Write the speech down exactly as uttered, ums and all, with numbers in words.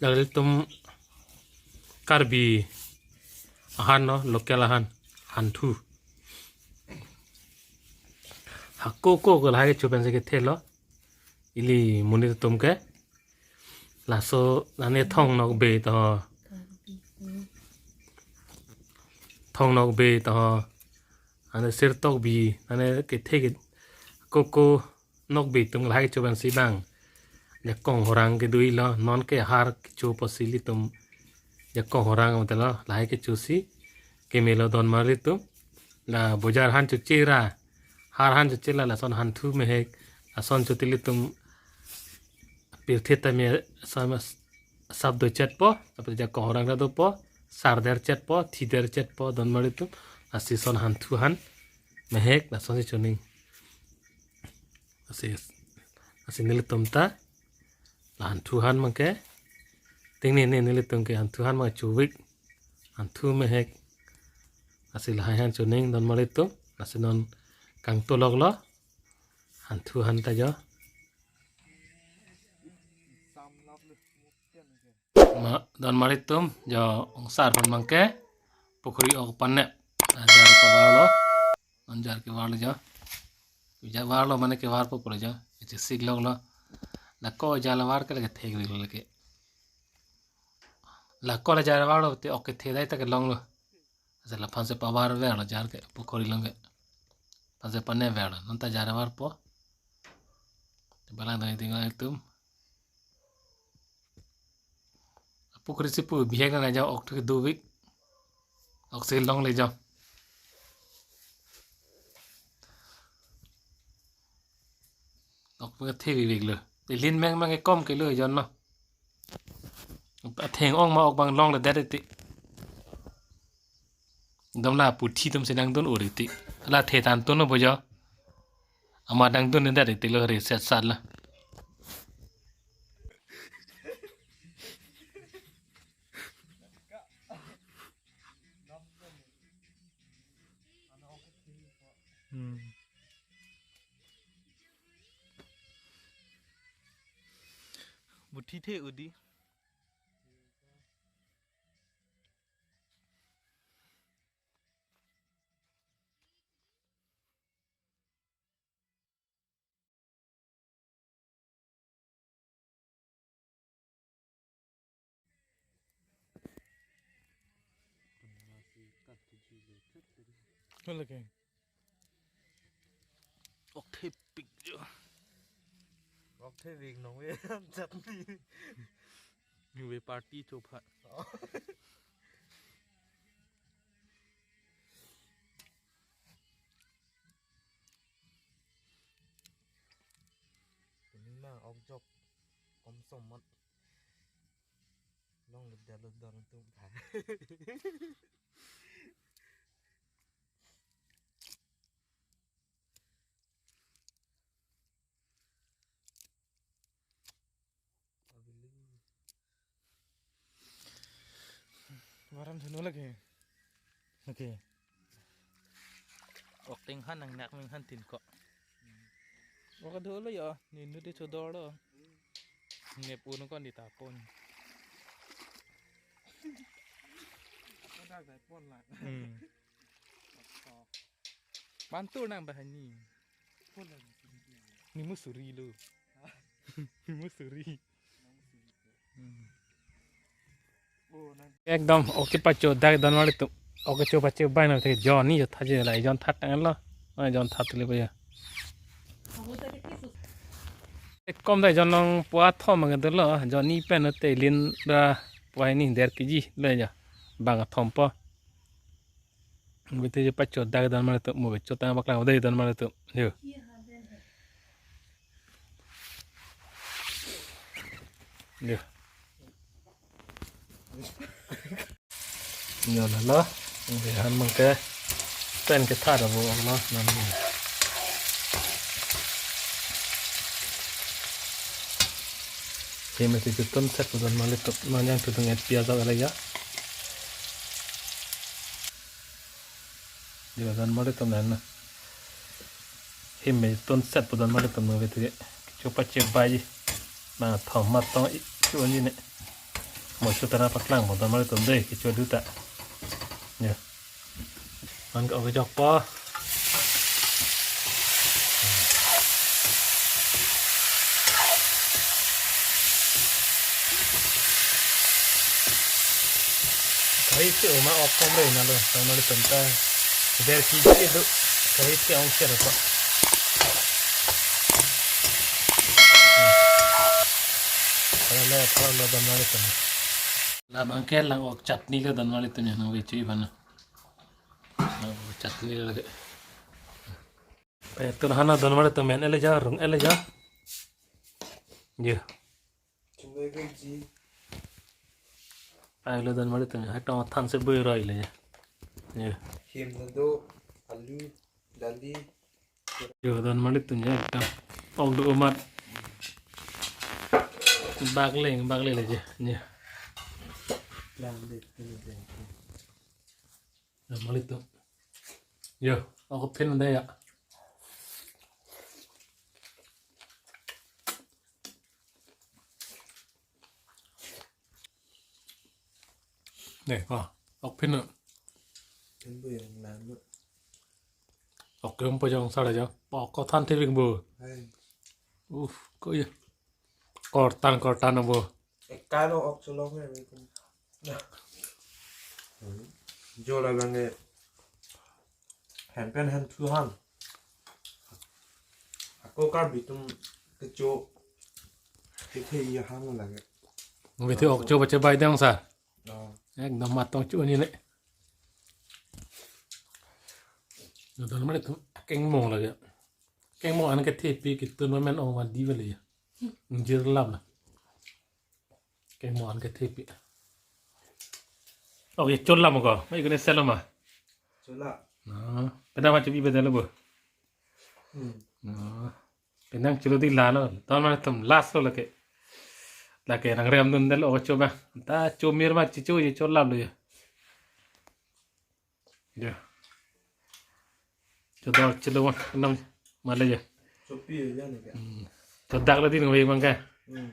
Dak ilitum Karbi ahan, no, local ahan, hanthu. Hako ko ko lahai kecho pensi kethelo ili monit atum ke. Laso nane thong nokbe to. Thong nokbe to. Ane sirtok bi, ane kethe ke ko ko nokbe atum lahai kecho pensi bang. Jakong horang kedo-ilo, non ke har kecho pusi ilitum jakong horang mate lo, lahai kecho si kemelo don marli atum. La bojar han choche ra, har han choche la, lason hanthu mehek, lason chot ilitum pirthe tame sam-, sap dochetpo, apre jakong horang ta dopo, sar derchetpo, thi derchetpo don marli atum. Lasi son hanthu han mehek, lasonsi choning. Lasi, lasi nelitum ta la hanthu han abangke, ting ne ne nelitum ke hanthu han abang chovik, hanthu mehek. Lasi lahai han choning don marli atum. Lasi non kangtoloklo hanthu han ta jo. Ma, don marli atum jo, ongsar pon abangke pukhuri ok panen. Ajar kevarlo, non jar kevarlo jo. Jar varlo mane kevarpo pulo jo. Iche sikloklo. Lako jar var ke lake thek rilo lake. Lako la jar varlo te ok kethe dai ta kelonglo. Asa laphan si pavar verlo jar ke pukhuri along ke. Laphan si panen verlo. Non ta jar varpo. Te balang dai ting atum. Pukhuri si pu bihek na jo, ok thu dovik. Ok si longle jo. Ok pu thevi veklo. Ilin meng meng ke kom kelo jon no. Atheng ong ma ok abang longle det ti. Dom la puthi atum si nangdun uri ti. La the tan tun no bojo. Ama nangdun det ti lo, reset sat la. Hmm. Puthi the udi. Hala ke? Ok thepik jo. Ok thepik nong ve chutney. Nong ve party chopha. Pini ma ok jok komsom mat. Longle det lo don atum ta. Varam theno lake. Okay. Ok ting han nang nak meng han tin ko. Ok do lo yo, ni nu de chodor lo. Nep un ko ni ta pon. Ko dak dai pon la. Hmm. Mantul nang bahani. Ni musuri lo. Ni musuri. Hmm. Ekdom ok kepacho dak don marli atum. Ok kecho pacho bai na the Johnny jo thaje la, John that tang lo. Ah, John that le ya. Kom da John nong pua thom mang dolo. Johnny pen te lin da pua ni der kiji le ya. Bang thom po. Bete je pacho dak don marli atum, mo becho tang baklang dai don marli atum. Yo. Yo. Yo la la. Ong han mang ke. Pen ke thar abo la. Nan. Hem si tun set pu don marli atum. Non jang tu tung et piaz ala ya. Diba don marli atum nan na. Hem me tun set pu don marli atum no ve tu ke. Kecho pacho bai. Ma thom ma tong i chu ni ne. Mo chu tara paklang mo don mali tum dei, kecho duta. Ya. Man ke oke jok po. Kari si oma okom re nalo, don mali tum ta. Der kiji do, kari si ong si ro po. Para le, para le don mali tum. Labang ke lang ok chutney le don mali tum ya nang vechu iban. Lang ok chutney le. Pe tur hana don mali tum men ele ja, rung ele ja. Ye. Chungai ke ji. Ai le don mali tum ya, hai tong than si bui roi le ya. Ye. Him na do, alu, dali. Yo, don mali tum ya, ekdom. Ok do umat. Bakleng, bakleng le je. Ye. Plan de, plan de. Don mali tum. Yo, ok phin de ya. Ne, ah, ok phin. Kan bu yang lang bu. Ok, yang pajang sara ja. Pok ko than thiving bu. Hai. Uf, ko ya. Kortan, kortan bu. Ekalo ok cholong ya, betul. Nah. Jo labang ke. Hand pen hand thu han. Ako Karbi atum kecho kethe iya han lage. Nang kethe ok cho bache bai dang sa. Oh. Ekdom matong cho ni le. Don mali tum kengmong lage. Kengmong an kethepi kitun ma men ong ma di vale ya. Jir lam na. Kengmong an kethepi. Ok, cho lam ko. Mai kene selo ma. Cho la. Na, penang ma chepi bedel bo. Hmm. Na. Penang chelo di lalo. Don mali tum last lo lake. Lake nang rem dun del ok cho ba. Ta cho mir ma chicho ye cho lam lo ya. Ya. Cho dor chelo wan nam male ya. Chopi ya ne ka. Hmm. Cho dak le din wei mang ka. Hmm.